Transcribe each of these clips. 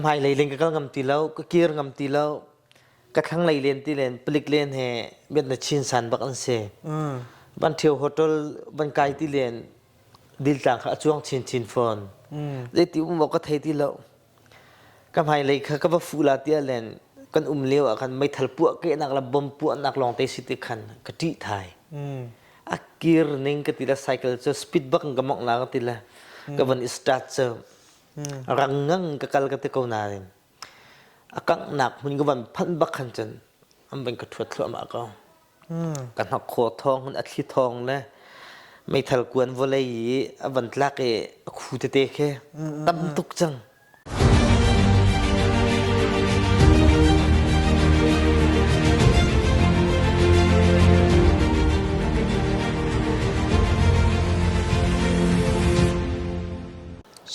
hmailei len ka kal ngam ti lo, ka kir ngam ti lo. Ka thlanglei len ti len palik len he biat na chin san bak an si. Van Thio Hotel van kai ti len diltlang kha a cuang chinchin fawn. Zeiti um awk ka thei ti lo. Ka hmailei kha ka va fuh la tiah len kan um lio ah khan meithal puah kehnak le bom puahnak lawng te si ti khan ka ṭih thai. A kir ning ka ti la cycle cu speed bak in ka mongh la ka ti la ka van i start cu rang ngang ka kal ka ti ko nain a kanghnak hmun ka van phanh bak khan cun an van ka ṭhuat thluahmah ko. Ka hnakhaw thawng in a thli thawng le meithal kuan vawlei i a van tlak i a khu tete khi tam tuk cang.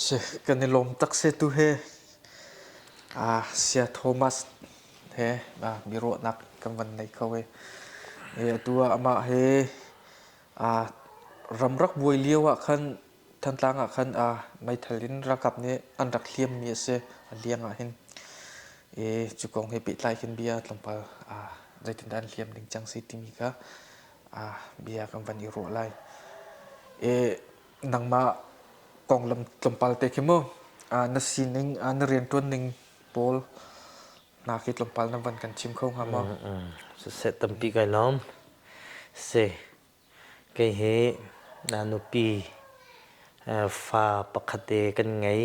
Si, kan i lawm tak se tu he. Ah, Sia Thomas he biaruahnak kan van nei kho i atu ah amah he ram rak buai lio ah khan Thantlang ah khan meithal in ralkap nih an rak hliammi a si a liang ah hin i cu kong he pehtlai khin bia tlawmpal zeitindah an hliam ding cang si timi kha bia kan van i ruah lai. I nangmah konglam tlawmpal te khi mu na sining na rianṭuan ning pawl Na khi tlawmpal na van kan chim kho hnga maw? Siseh tampi kai lawm. Si kei hi na nupi fa pakhat te kan ngei.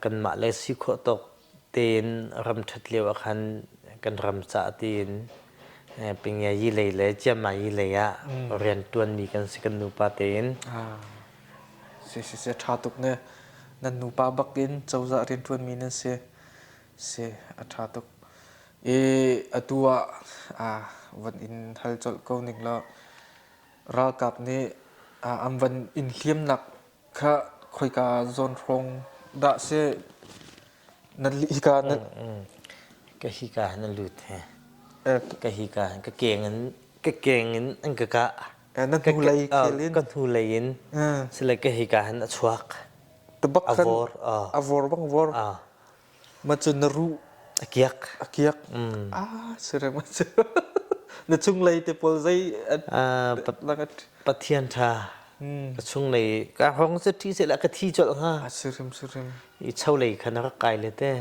Kanmah le si khawh tawk tein ram ṭhat lio ah khan kan ram caah tiin Pingiayi lei le Ciammayi lei ah rian ṭuanmi kan si kan nupa tein. Si si si ṭha tuk ne. Nan nupa bak in cozah rianṭuanmi nan si. Si a ṭha tuk. I atu ah ah van in hal colh ko ning law ralkap nih an van in hliamnak kha khoika zawn hrawng dah si nan hika nan Ka hika hin an lut he. Ka hika hin ka keng in ka keng in an ka kah. Na hnulei khel in ka hnulei in sile ka hika hin a chuak. Tabak a vor a vor bang vor. Ma cu na ruh a kiak. A kiak. Ah sire ma cu. Na chunglei te pawl zei Pathian tha. Ka chunglei ka hong se thi se la ka thi colh hnga. Sirim sirim. I cholei kha na rak kai le te.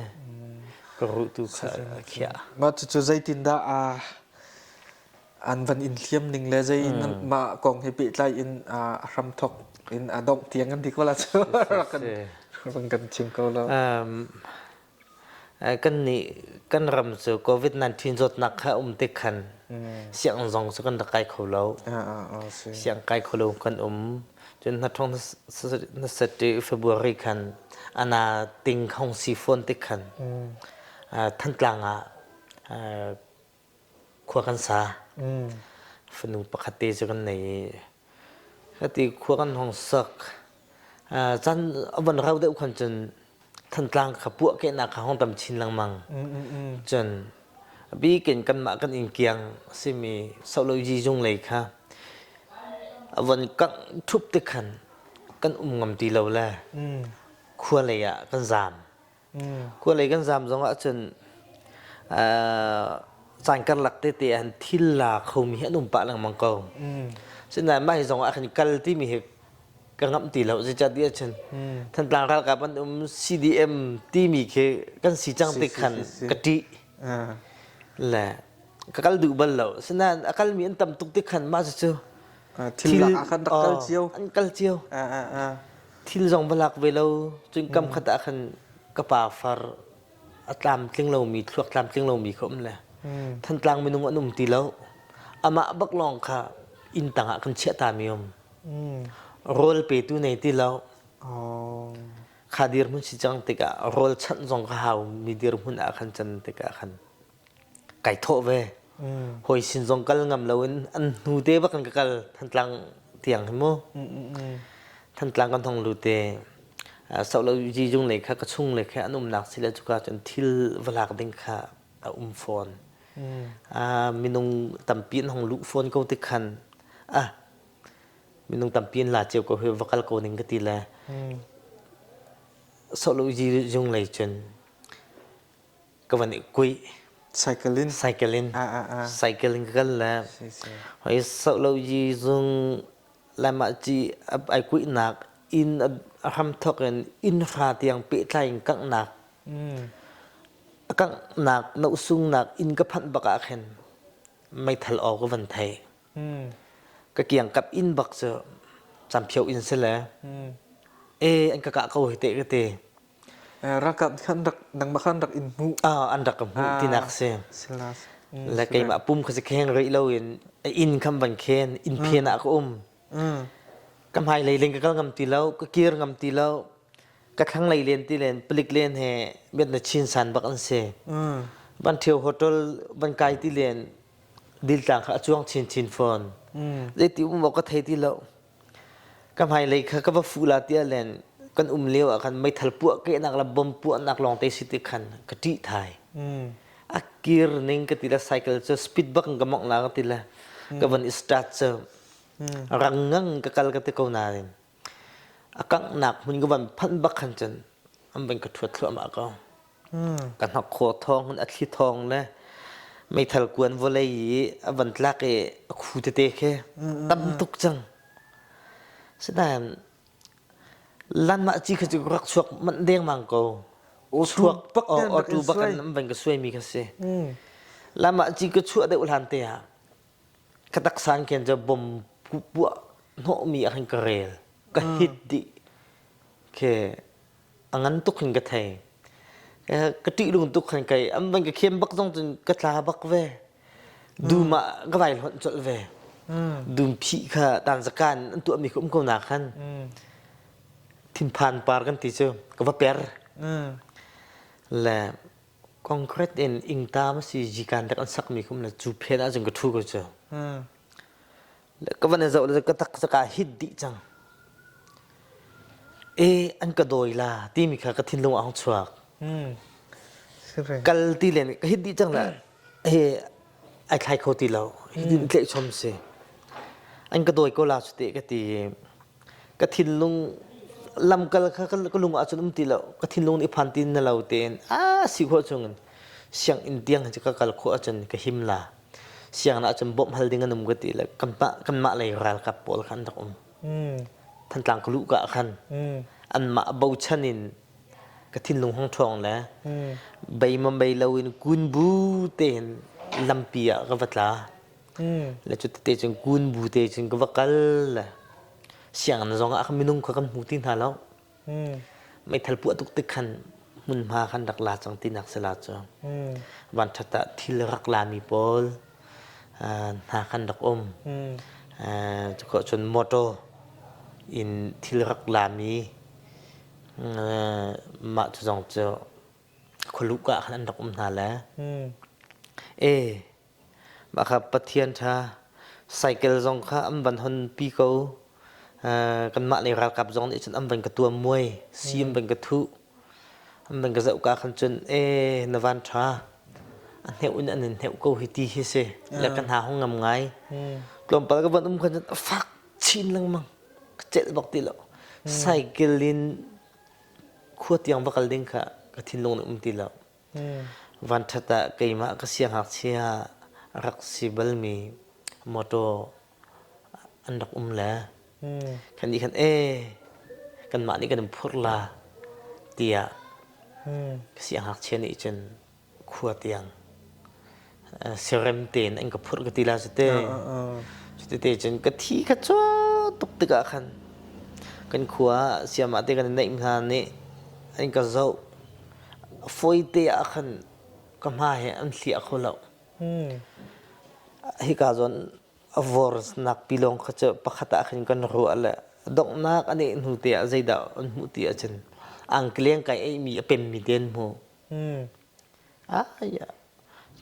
Ka ruh tu kha a khiah. Ma cu cu zeitindah a an van in hliam ning le zei mah kong he pehtlai in a hramthok in a dongh tiang an ti ko la cu rak kan kan chim ko lo. Kan nih kan ram cu COVID-19 zawtnak kha um tik khan sianginn zong cu kan rak kai kho lo. Siang kai kho lo kan um. Cun hnathong na set i February khan ana ting hong si fawn tik khan Thantlang ah khua kan sa. Fanu pakhat te cu kan nei i hati khua kan hong sak. Caan a van rau deuh khan cun Thantlang kha puahkehnak kha hong tam chin lengmang. Cun a bikin kanmah kan inn kiang a simi Soloji zung lei kha a von kangh ṭhup te khan kan um ngam ti lo le khua lei ah kan zaam. Khua lei kan zaam zong ahcun caan karlak tete ah thil la khomi hi an um pah lengmang ko. Sinain mah hi zong ah khan kal timi hi ka ngamh ti lo. Zeicahtiah ahcun Thantlang ralkap an um CDM timi khi kan si cang tik khan ka ṭih. Le ka kal duh bal lo. Sinain a kalmi an tam tuk tik khan mah cucu thil ah khan rak kal cio. An kal cio. Thil zong va lak ve lo. Cun kam khat ah khan ka pa far a tlamtling lomi thluak tlamtling lomi kha um le Thantlang minung an um ti lo. Amah bak lawng kha inn tang ah kan chiah ta mi um. Rawl petu nei ti lo. Kha dirhmun si cang tikah rawl chanh zong ka hau mi dirhmun ah khan can tikah khan kai thawh ve. Hawi sin zong kal ngam loin an hnu te bak in ka kal Thantlang tiang hi mu. Thantlang kan hong lut i Sohlo Jijung lei kha ka chung lei kha an umnak si le cuka cun thil va lak ding kha a um fawn. Minung tampi an hong luh fawn ko tik khan ah minung tampi an la cio ko hi va kal ko ning ka ti le. Solo zung lei cun ka van i kuih. Cycle in. Cycle in. Cycle in ka kal le hoi Solo zung lamah ci ai kuihnak inn a hramthawk in inn hra tiang pehtlai in kanghnak a kanghnak nosungnak inn ka phanh bak ah khin meithal aw ka van thei. Ka kiangkap inn bak cu camphio inn si le e an ka kah ko hi te ka ti. Ralkap khan rak nangmah khan rak in hmuh. Ah an rak ka hmuh tinak si. Le keimah pum kha si kheng rih lo in inn kham van khen inn phen ah ka um. Ka hmailei ling ka kal ngam ti lo, ka kir ngam ti lo. Ka thlanglei len ti len palik len he biat na chin san bak an si. Van Thio Hotel van kai ti len diltlang kha a cuang chinchin fawn. Zeiti um awk ka thei ti lo. Ka hmailei kha ka va fuh la tiah len kan um lio ah khan meithal puah kehnak le bom puahnak lawng te si ti khan ka ṭih thai. A kir ning ka ti le cycle cu speed bak in ka mongh la ka ti le ka van i start cu rang ngang ka kal ka ti ko nain a kanghnak hmun ka van phanh bak khan cun an van ka ṭhuat thluahmah ko. Ka hnakhaw thawng a thli thawng le meithal kuan vawlei i a van tlak i a khu tete khi tam tuk cang. Sinain lanmah ci kha cu rak chuak manh dengmang ko. Chuak auto bak an van ka suaimi kha si. Lamah ci ka chuah deuh hlan te ah ka taksa in khin cu bom puah hnawhmi ah khan ka rel. Ka hit dih. Khi a ngan tuk hin ka thei. Ka ṭih lung tuk khan kai an van ka khem bak zong cun ka tla bak ve. Dum ah ka vai hlonh colh ve. Dum phih kha tanzakan an tuahmi kha um ko na khan. Thinphan par kan ti cu ka va per. Le concrete in ingta ma si jikan dak an sakmi kum le cu phen ah cun ka ṭhu ko cu. Ka van i zoh le ka tak ka hit dih cang. E an ka dawi la timi kha ka thinlung ah hung chuak. Kal ti len ka hit dih cang la he ai thlai kho ti lo. Hitin tlaih chom si. An ka dawi ko la cu te ka ti. Ka thinlung lamkal kha ka lung ah cun um ti lo. Ka thinlung nih phan ti na lo tein a si khawh chungin sianginn tiang hi cu ka kal khawh ahcun ka him la. Sianginn ah cun bawmh hal ding an um ka ti le kanmah lei ralkap pawl kha an rak um. Thantlang ka luh ka ah khan anmah bochan in ka thinlung hong ṭhawng le bei ma bei lo in kun bu tein lampi ah ka va tla. Le cu tete cun kun bu te cun ka va kal le sianginn zong ah minung kha kan hmu ti hna lo. Meithal puah tuk tik khan hmunhma khan rak la cang tinak si la cu. Vanṭhat ah thil rak lami pawl hna khan rak um. Cukhawh cun motor in thil rak lami mah cu zong cu khualuh ah khan an rak um hna le. E Mah kha Pathian ṭha cycle zong kha an van honpi ko. Kanmah lei ralkap zong nih cun an van ka tuam muai, si an van ka thuh. An van ka zoh ka khan cun ee na van ṭha. A hneuh in an in hneuh ko hi ti hi si. Le ka hna hong ngam ngai. Tlawmpal ka van um khan cun a fak chin lengmang. Ka celh bak ti lo. Cycle in khua tiang va kal ding kha ka thinlung nih um ti lo. Vanṭhat ah keimah ka siangngakchia rak si balmi mawṭaw an rak um le kan nih khan ee kanmah nih kan in phurh la tiah ka siangngakchia nih cun khua tiang siarem tein an ka phurh ka ti la cu te. Cutete cun ka thi kha cua tuk tikah khan kan khua ah siamah te kan i neih hna nih an ka zoh. Fawite ah khan ka hma he an hliah kho lo. Hika zawn a vornak pilawng kha cu pakhat ah khan kan ruah le donghnak a neh hnu te ah zeidah an hmuh ti ahcun angkleng kai eimi a pemmi te an hmuh. Ah, ya.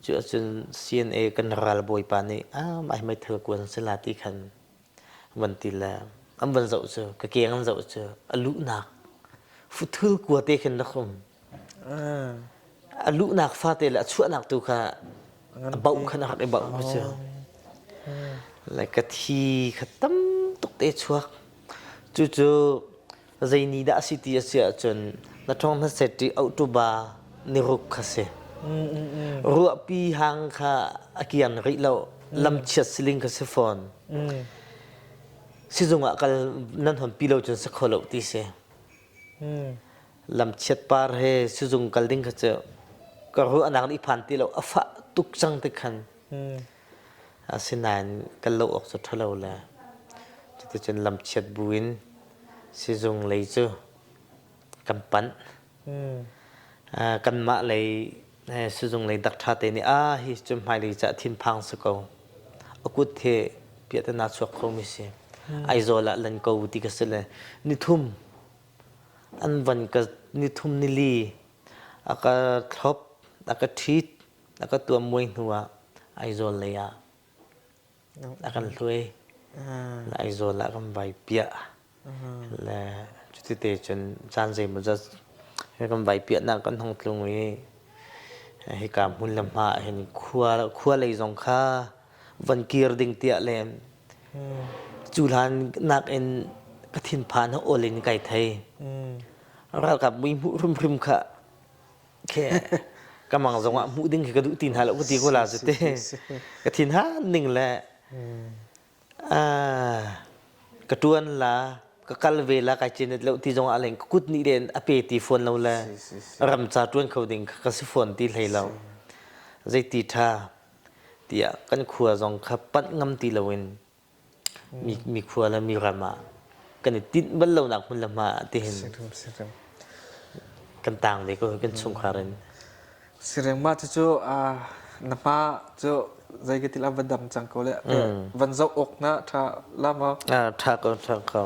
Cu ahcun CNA kan ralbawipa nih ah mah hi meithal kuan si la ti khan van ti le an van zoh cu ka keng an zoh cu a luhnak futhul kua te khin rak um. A luhnak fate le a chuahnak tu kha a bauh khan a rak i bauh ku cu. Le ka thi kha tam tuk te chuak. Cucu zei ni dah a si ti a si ahcun Na thong na set i autuba niruk kha si. Ruahpi hang kha a kian rih lo. Lamchiat siling kha si fawn. Sizung ah kal nan hon pi lo cun si kho lo ti si. Lamchiat par he sizung kal ding kha cu ka ruahnak nih phan ti lo a fah tuk cang ti khan. Asinain kal lo awk cu ṭhalo le cuticun lamchiat buin sizung lei cu kan panh. Kanmah lei sizung lei dak te nih ah hi cu hmailei cah thinphang si ko. A kut he piahtana chuak khomi si. Aizawl ah lan ko ti ka si le nithum an van ka nithum nili a ka thlop a ka ṭhit a ka tuammuai hnu ah Aizawl lei ah a kan hluai. Aizawl ah kan vai piah. Le cuti cun caan zeimawzat kan vai piahnak kan hung tlung i hika hmun le hma ah hin khua khua lei zong kha van kir ding tiah le cu hlan nakin ka thinphan a awl in kai thei. Ralkap mui hmuh hrimhrim kha khe ka mang zong ah hmuh ding khi ka duh ti hna lo ka ti ko la cu te. Ka thin han ning le Ka ṭuan la, ka kal ve la, kai cin lo ti zong ah leng ka kut nih len a pe ti fawn lo le ramca ṭuan kho ding ka si fawn ti hlei lo. Zeiti ṭha tiah kan khua zong kha panh ngam ti loin mi, mi khua le mi ram ah kan i tinh bal lonak hmun le hma ah tihin kan tang ve ko kan chungkhar in. Sireng mah cucu na hma cu zei ka til a va dam cang ko le van zoh awk na ṭha la maw? Ṭha ko, ṭha ko.